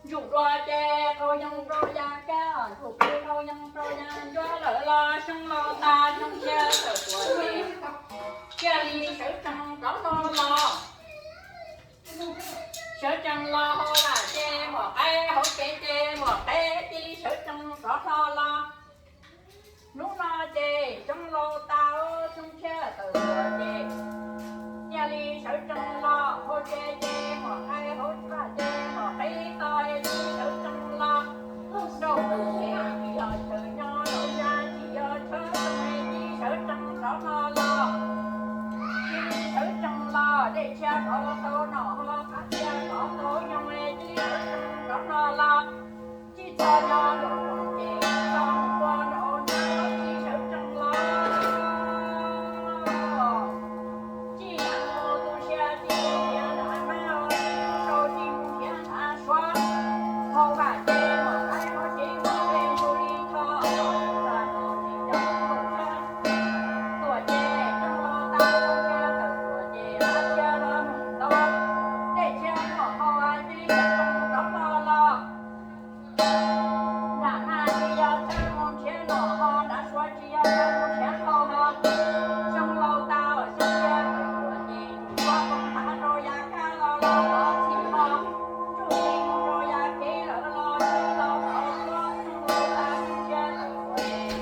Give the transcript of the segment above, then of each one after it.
Ntsuj dua ces qaug yees rau yav kab, ntsuj plig qaug yees rau yav ncuab lawm los xyoo laus tas xyoo tshiab tawm tuaj ces, cia li sawv tsees rov hlo los. Sawv tsees los hauv vaj ces muam qaib, hauv tsev ces muam qaib, cia li sawv tsees rov hlo los. Hnub no ces xyoo laus tas xyoo tshiab tawm tuaj ces, cia li sawv tsees los hauv tsev ces muam qaib, hauv vaj ces muam qaib tau, cia li sawv tsees los. Nrauj tus ces tsis yog chaw nyob, nraum yaj tsis yog chaw nyob, cia li sawv tsees rov hlo los. Cia li sawv tsees los, dej tshiab rov tau noj ho, qab tshiab rov tau nyob, cia li sawv tsees rov hlo los. Tsis txhob nyob nraum zoov ces txhob mus ua nraum nab, cia li sawv tsees los. Tsis yam mus tu siab, tsis mus nrhiav nrad mab, tsis mus sau, tsis mus nrhiav nrad suav. Hauv vaj ces muam qaib, hauv tsev muam qaib, ntsuj li thoj, tsis txhob mus tsis nco mus sab. Tuaj ces xyoo laus tas xyoo tshiab tawm tuaj ces, qab tshiab los mus tau, dej tshiab noj ho, cia li sawv tsees rov hlo los. Nram no tsis yog chaw mus nrhiav noj ho, nrad suav tsis yog chaw mus nrhiav noj ho. Xyoo laus tas xyoo tshiab tawm tuaj ces, tsum suav poob nrad rau yav kab los los txhim ho, ntsuj plig mus rau yav kev lawm los tsis tau tau suav. Xyoo laus tas xyoo tshiab tawm tuaj ces,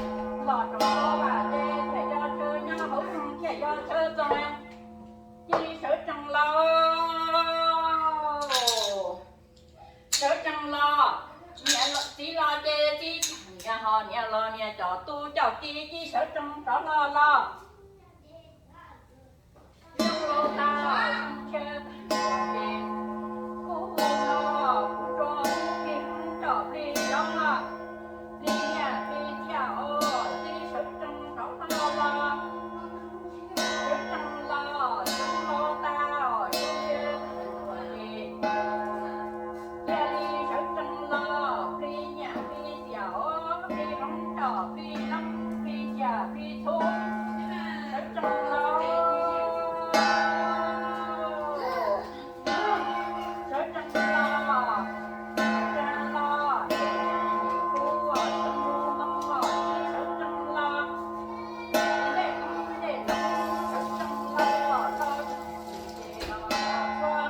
los rau hauv vaj ces thiaj yog chaw nyob, hauv zoov thiaj yog chaw txog. Cia li sawv tsees los. Sawv tsees los, niam txiv los ces txiv, niam ho niam los niam coj tub coj ki, cia li sawv tsees rov hlo los. Xyoo laus tas xyoo tshiab tawm tuaj ces, kuv hu no kuv rua, plig coj plig los, plig nyiaj plig txiaj os, cia li sawv tsees rov hlo los. Sawv tsees los, xyoo laus tas xyoo tshiab tawm tuaj ces, cia li sawv tsees los, plig nyiaj plig txiaj os, plig hmoov coj plig leeb, plig tsiaj plig txhu, sawv tsees los. Sawv tsees los, sawv tsees los, kuv ua sawv ntxov ntoo los cia li sawv tsees los. Dej qoob dej loo sawv tsees los, los rau tsis ces los txhua.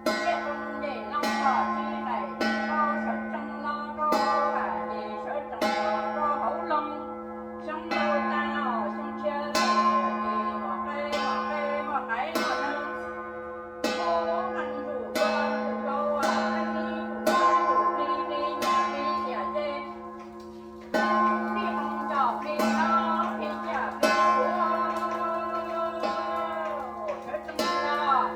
Dej qoob dej loo los tsis daim tsis tau, sawv tsees los rau vaj ces sawv tsees los rau hauv loog. Xyoo laus tas xyoo tshiab tawm tuaj ces, muam qaib, muam qaib, muam qaib los neeg. Ub, qee ntsuj dua ntsuj laus, qee ntsuj dua ntsuj plig, plig nyiaj plig txiaj ces, plig qoob coj plig leeb, plig tsiaj plig txhu, sawv tsees los.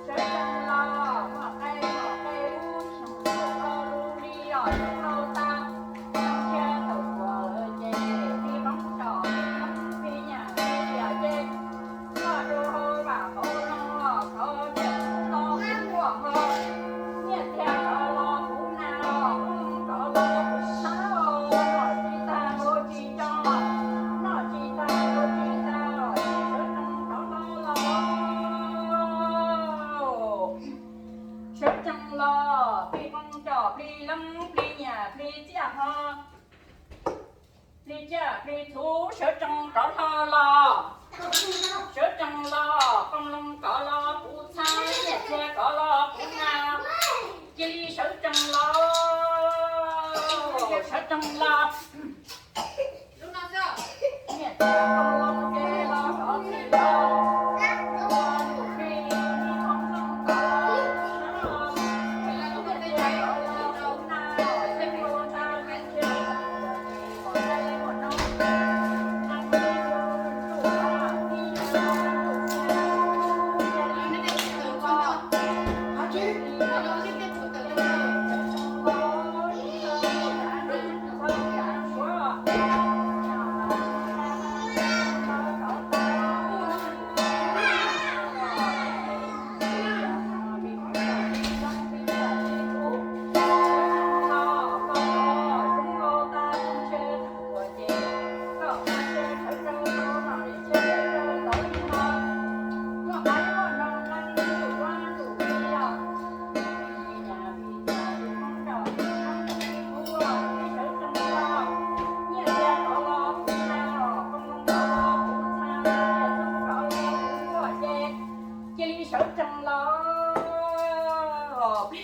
Sawv tsees los, muam qaib, muam qaib, lub xyoo laus lub hli los xyoo laus tas, xyoo tshiab tawm tuaj lawm ces, plig qoob coj plig leeb, plig nyiaj plig txiaj ces, koj rau hauv vaj hauv loog los thov tias kuv los kuv quaj ho, nyiaj txiag rov los kuv nas los, kuv moo rov los kuv hnab los, noj tsis tag npau tsis co, noj tsis tag npau tsis tag los cia li sawv tsees rov hlo los. Sawv tsees los, plig qoob coj plig leeb, plig nyiaj plig txiaj ho, plig tsiaj plig txhu, sawv tsees rov hlo los. Sawv tsees los, qoob loo koj los kuv txhab, nyiaj txiag koj los kuv nas, cia li sawv tsees los. Sawv tsees los.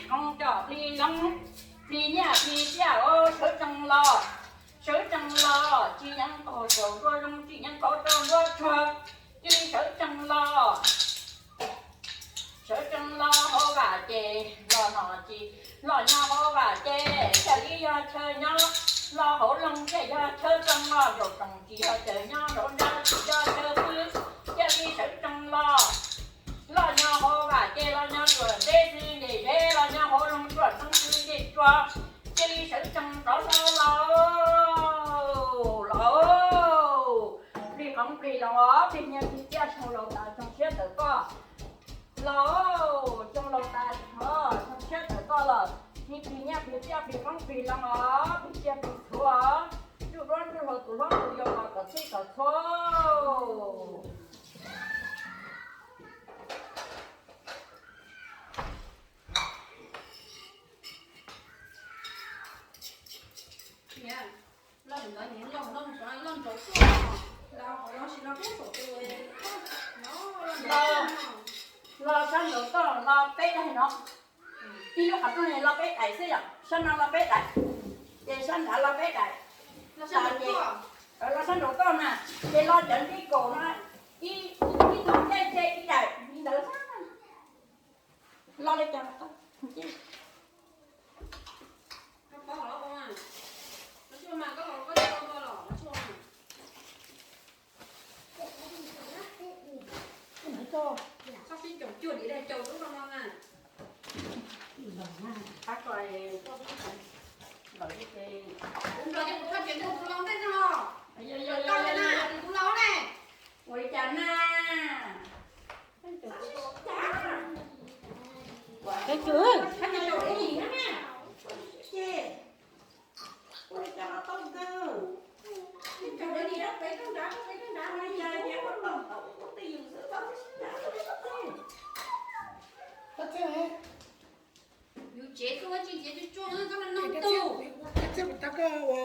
Qhov coj plig loob, plig nyiaj plig txiaj os, sawv tsees los, sawv tsees los, tsis yeej qaug saum nruab zoov, tsis yeej qaug rau nruab tsuag, cia li sawv tsees los. Sawv tsees los hauv vaj ces los nom tsis, los nyob hauv vaj ces cia li yog chaw nyob, los hauv loog ces yog chaw tsees los, zaum tsees tsis yog chaw nyob, zaum nraug tsis yog chaw pw, cia li sawv tsees los. Los nyob hauv vaj ces los nyob ruam zeb xwb, nres zeb, los nyob hauv loog ruam tseeb xwb, nres tsua, cia li sawv tsees rov los lauj, los lauj. Plig qoob plig loo os, plig nyiaj plig txiaj, xyoo laus tas xyoo tshiab tawm koj los, xyoo laus tas os, xyoo tshiab tawm koj los, plig nyiaj plig txiaj, plig qoob plig loo os, plig tsiaj plig txhu os, ntsuj duab ntsuj hlauv, tus hlob tus yau los kom txhij kom txhua. Los sab nraud toj los peb daim no, ib lub qhov rooj los peb daim xwb yom, sab no los peb daim, ces sab nrad los peb daim, los sab nraud toj na, ces los cov nti kaum no, ib, ib tug ncej ces ib daim li ntawd. Los li cas los tau. Txhob sib caum cuag li dag caum lub no no na. Qab ko, kuv nrog cov kuv thaj tias nrog kuv los ntej no. Yog, yog, yog, yog, kuv los ne. Ua li cas na? Txhob sib caum. Ua li cas? Ua li cas los tau kawg? Ua li cas los peb koj nrad, koj peb koj nrad, ua li cas los tau, tau twj ywm xwb, tau twb sib caum. Yus tsev tuaj tsis tsev tsuag tsuag, koj no nug tus. Txij kuv tau koj ua